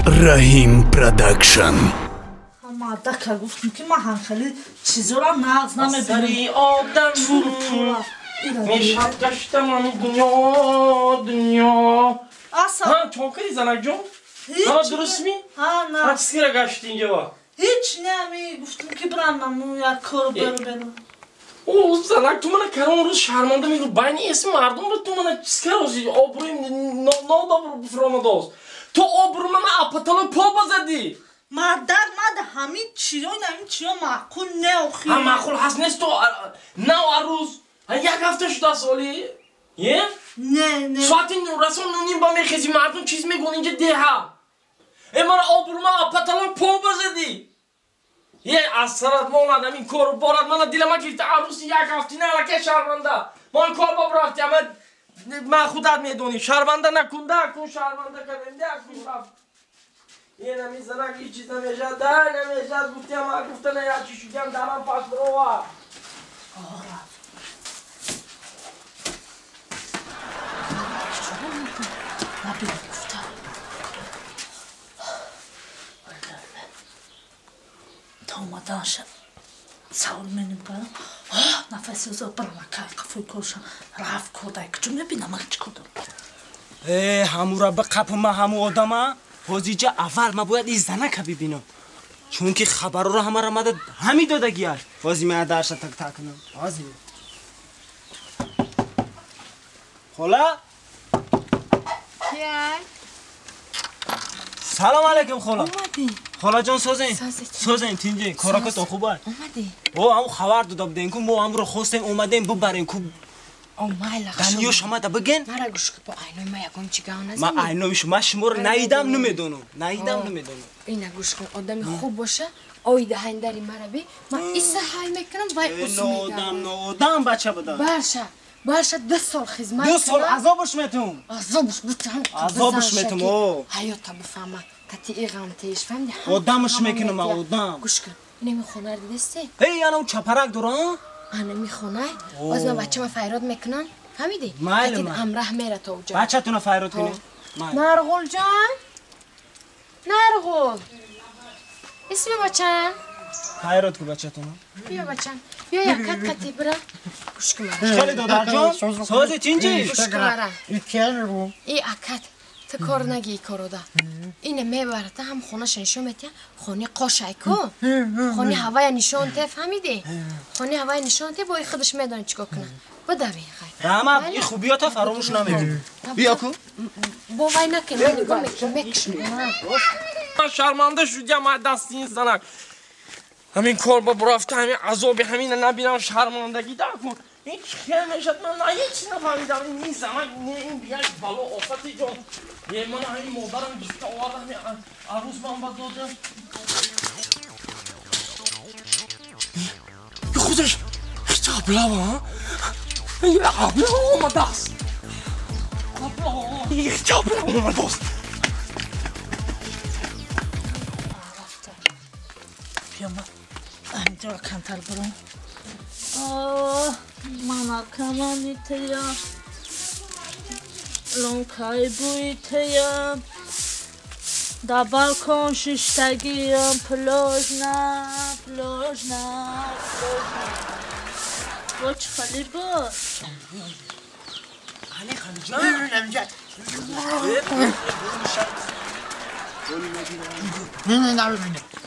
Раҳим Продакшн. Мадака гуфтем ки ман ҳам хеле чизоро нағз намебинам. Сари одам мешад гаштам ами дунё дунё. Ҳа, чон кардӣ занакҷон? Ҳама дуруст ми? Ҳа, на. Ҳа, чиз кира гашти инҷа ва? Ҳеч не, ами гуфтем ки бирам аму як кор беру беру. О, занак, ту мана карон рӯз шарманда мегӯ, байни эсми мардум буд, ту мана чиз карози обрӯи нодобру фуромадост. Ту обрӯ мана апатало по базадӣ. Мардак, мада ҳамин чиё, ҳамин чиё маъқул не охи. Ҳа, маъқул ҳаст нест ту нав арӯз. Як ҳафта шудааст оли. Е? Не, не. Соати расон нуним ба мехези, мардум чиз мегӯн инҷа деҳа. Э, мана обрӯ мана апатало по базадӣ. Е, аз сарат монад ҳамин кору борад, мана дилама гирифта арӯси як ҳафтина аллакай шарманда. Ман кор ба рафти, ама ман худат медонӣ, шарманда накунда, кун шарманда кардем, да кун рафт. Е, нами занак ҳеҷ чиз намешад, да намешад, гуфтиам, ман гуфта на як чӣ шудиам, дарам пас барова. Та омаданша савол меним кардам. Нафаси узо барамакай қафои коршам рафт кордай куҷо мебинам ман чӣ кор дорам. Э, ҳамура биқапма ҳаму одама. Ҳозиҷа аввал ма бояд ин занака бибинам, чунки хабарро ҳамара мада ҳами додагиаш. Ҳози ман дарша так так кунам. Ҳози хола. Кияй? Салом алейкум хола. Омадӣ? Холаҷон созен? Созен тинҷи, коракотон хуб аст? Омадӣ? О, ҳаму хабар дода будем ку мо ҳамуро хостем омадем бубарем ку. Даниёш омада биген? Мара гӯш кун, бо айнои ма ягон чӣ гап назанӣ. Ма айнои шумо, ман шуморо наидам намедонам. Наидам намедонам. Ина гӯш кун, одами хуб боша, ои даҳандари мара би, ман иса ҳай мекунам, вай ус мегардам. Ноодам, ноодам бача будам. Барша, барша 2 сол хизмат. 2 сол азобш метум. Азобш бутам. Азобш метум, о. Ҳаёта бифаҳма, кати и ғам теш, фаҳмиди? Одамш мекунам, одам. Гӯш кун, инами хонаро дидасти? Эй, ана у чапарак дора? Анами хона, боз ман бачама файрод мекунам, фаҳмидӣ? Майли, майли. Ҳамраҳ мера то уҷа. Бачатуна файрод кунӣ? Нарғулҷон? Нарғул. Исми бачам? Файрод ку бачатуна. Биё бачам. Биё якат кати бира. Гӯш кун мара. Хеле додарҷон, сози тинҷи? Гӯш кун мара. И акат, ту кор нагӣ корода. Ина мебарата ҳам хонаша нишон метия, хони қошай ку. Хони ҳавая нишон те, фаҳмидӣ? Хони ҳавая нишон те, бо и худаш медонӣ чикор кунад. Бидави хай. Раҳмат, и хубиёта фаромӯш намекунӣ. Биё ку. Бо вай накун, ман нигоҳ мекунам, мекушам. Ман шарманда шудиам аз дасти ин занак. Ҳамин кор ба бурафта, ҳамин азоби ҳамина набинам, шармандагӣ да кун. Ин чӣ хел мешад? Ман ҳеҷ чиз нафаҳмидам. Ин занак, не, ин як бало офати ҷон. Е, ман ҳамин модарам гирифта оварда, ҳамин арӯз ман ба дода. Худаш ҳеҷ аблава, аблава омадааст. Ҳеҷ аблава омадааст. Биё ман ҳаминҷоро камтар бурам. Мана камани тея, лонкаи бӯи тея, дар балкон шиштагиям, пложна, пложна, пложна. Бо чӣ хали буд?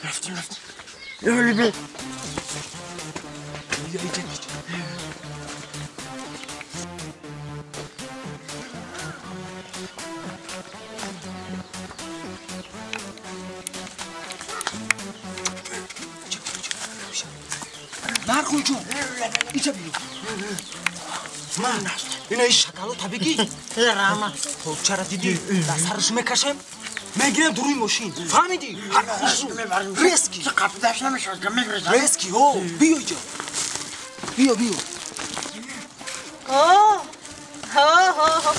Рафтем, рафтем. Нархулҷон, иҷа биё. Ман ина ин шоколад бигӣ. Почара дидӣ, дар сараш мекашем, мегирем дуруи мошин. Фаҳмидӣ? Ҳар хушрӯ. Резки. Резки, о, биё иҷа. Биё, биё. Ҳо, ҳо, ҳо.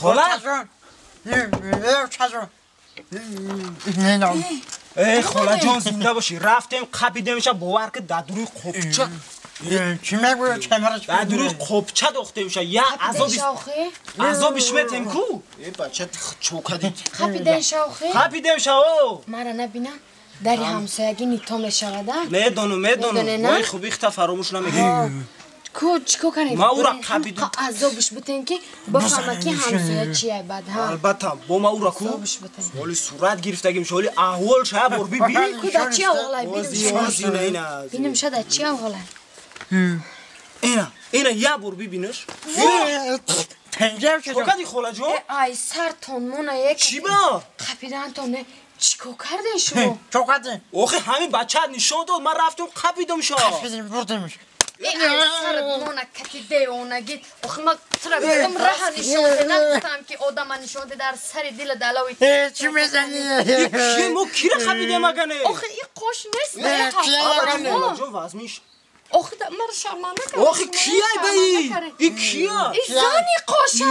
Хола? Эй хола ҷон зинда бошӣ. Рафтем қапидемша бовар ки дар дуруи қопча. Дар дуруи қопча дохтемша. Я азоби азобиш метем ку? Э бача чокади. Қапидемша охи? Қапидемша о. Мара набинам. Дари ҳамсоягӣ нито мешавада? Медонам, медонам. Вой хуби ихта фаромӯш намекунӣ. Ку чико канед? Ма ура қапидам. Азобиш бутен ки бифаҳма ки ҳамсоя чия бад ҳа. Албатта, бо ма ура ку? Ҳоли сурат гирифтагим ҳоли аҳвол ша бор биби. Ку да чи аҳволай бинам. Бинам ша да чи аҳволай. Ина, ина я бор бибинаш. Чокади хола ҷон? Ай сартон мона як. Чӣ ба? Қапидантон не. Чико карден шумо? Чокадин. Охи ҳамин бача нишон дод, ман рафтам қапидам ша. Қапидим, бурдимш. Сарат мона кати девонагит. Охи ма тура гуфтам раҳа нишон де, нагуфтам ки одама нишон де дар сари дила далови. Чӣ мезанӣ? Ки мо кира қапидем агане? Охи и қош нест. Ҷо вазмиш. Охи мара шарманда кард. Охи кияй ба и? И кия? И зани қоша.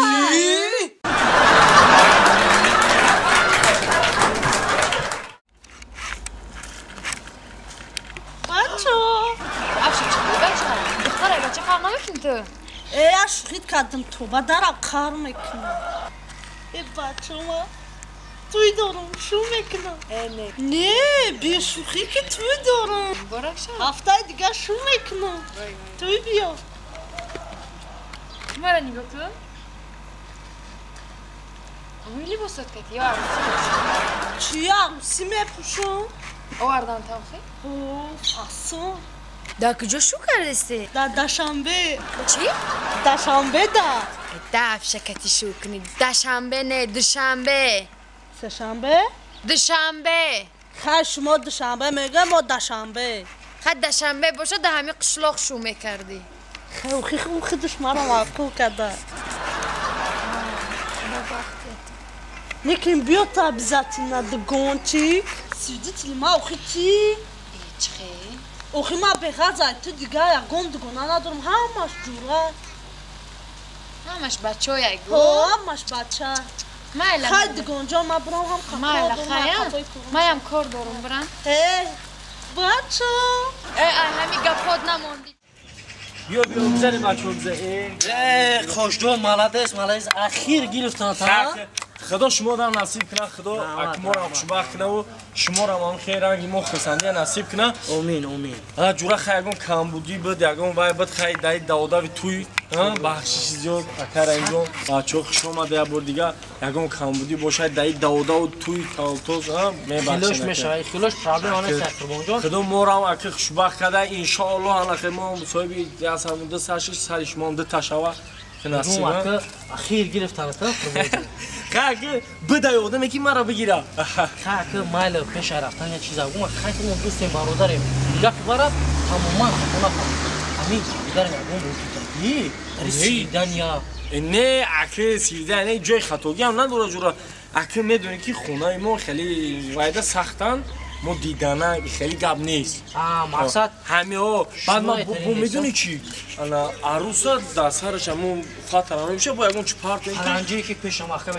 Э, шӯхит кардам то ба дарам қар мекунам. Э, бачама, туй дорам, шу мекунам. Не, бешӯхӣ ки туй дорам. Ҳафтаи дигар шу мекунам. Туй биё. Мара нигоҳ кун. Ҳамин либосот кати ё арӯсӣ мепӯшам? Чӣ арӯсӣ мепӯшам? Овардан тавхи? О, фасон. Дар куҷо шу кардасти? Дар Дашанбе. Чӣ? Дашанбе да. Дафша кати шу кунӣ. Дашанбе не, душанбе. Сешанбе? Душанбе. Хай шумо душанбе мегӯя, мо Дашанбе. Хай Дашанбе бошад, дар ҳамин қишлоқ шу мекардӣ. Хай охи душмаро маъқул карда. Лекин биё то обязательно дугончик. Свидетели ма охи чӣ? Чӣ? Охи ма беғазай, ту дигар ягон дугона надорам, ҳамаш ҷура. Ҳамаш бачаояй гу? Ҳо, ҳамаш бача. Хай дугонҷон, ма бирам ҳам Майла, хая? Маям кор дорум, бирам. Э, бача. Э, ай ҳами гапҳот намондӣ. Биё, биё, бизанем бачаҳо, бизанем. Э, Хошҷон, молодец, молодец. Ахир гирифтан та. Худо шуморо насиб кунад, Худо акморо хушбахт кунад, шуморо ҳам хел ранги мо хурсандия насиб кунад. Омин, омин. Ҷура хай ягон камбудӣ буд, ягон вай буд, хай даи даводави туй, бахшиши зиёд, ака Раимҷон, бачаҳо хуш омада як бор дига, ягон камбудӣ бошад, даи даводаву туй талтоз, мебахшед. Хилош мешавад, хилош проблема нест, Қурбонҷон. Худо моро ҳам ака хушбахт карда, иншоаллоҳ аллахе мо соҳиби ду сар шиш, сари шумо ҳам ду та шава. Ахир гирифтан та Қурбонҷон. Хай бидай одаме ки маро бигира. Хай майли пеша рафтан я чиза гума хай мо дӯстем бародарем. Гапи бара тамоман хато нафаҳмид. Ҳамин дигарам ягон бо сидан я. Не, аки сидан не ҷои хатогиам надора ҷура. Аки медонӣ ки хонаи мо хеле вайда сахтан, мо дидана хеле гап нест. Мақсад ҳамиҳо. Баъд ма медонӣ чӣ? Ана арӯса дар сараш ҳамон фатара мепӯшад, бо ягон чӣ партоем ки паранҷие ки пеша маҳкам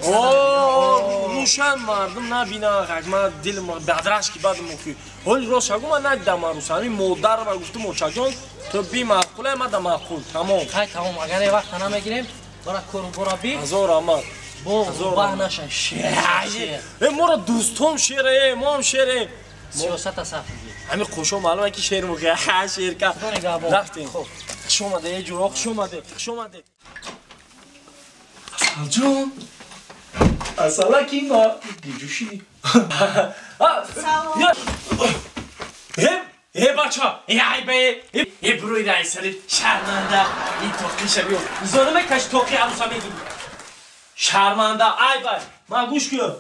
рӯшан мардум набинанд. Ма дилм бадраш ки баъд мо ки ҳоли рост шагу ман надидам арӯса. Ҳамин модар ва гуфтум очаҷон ту бимаъқулай, ма да маъқул. Тамом. Хай тамом, агар е вақта намегирем, бара кору бора би. Ҳазор раҳмат. Бо баҳ наша шер. Э моро дӯстом шере, моам шере. Сиёсата саф. Ҳамин қошо маълум ки шер мухе, ха шерка. Рафтем. Хуш омаде, э ҷуро, хуш омаде, хуш омаде. Асалҷон. Асала ки ма диҷуши. Салом. Э, э бача, э ай бе, э бруй райсали шарманда, ин тоқиша биё. Изона мекаш тоқи арӯса мегири. Шарманда, ай бай, ман гӯш кун.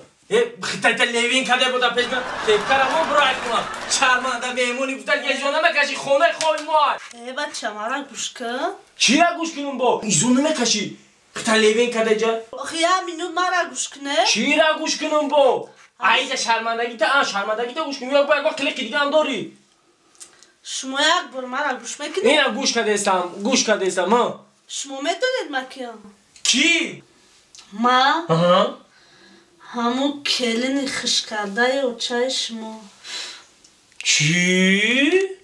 Хитайта левин каде буда пешма кепкара мо брай кунам. Шарманда меҳмони гуфта изона мекаши хонаи хои мо. Э бача, мара гӯш кун. Чира гӯш кунам бо? Изона мекаши. Хитай левин каде ҷа? Охи я минут мара гӯш куне. Чира гӯш кунам бо? Айда шармандагита, а шармандагита гӯш кун. Як бо як қилиқи дига ҳам дорӣ. Шумо як бор мара гӯш мекунед? Ина гӯш кадестам, гӯш кадестам, ҳа. Шумо медонед ма киям? Ки? Ма? Ҳамун келини хушкардаи очаи шумо. Чӣ?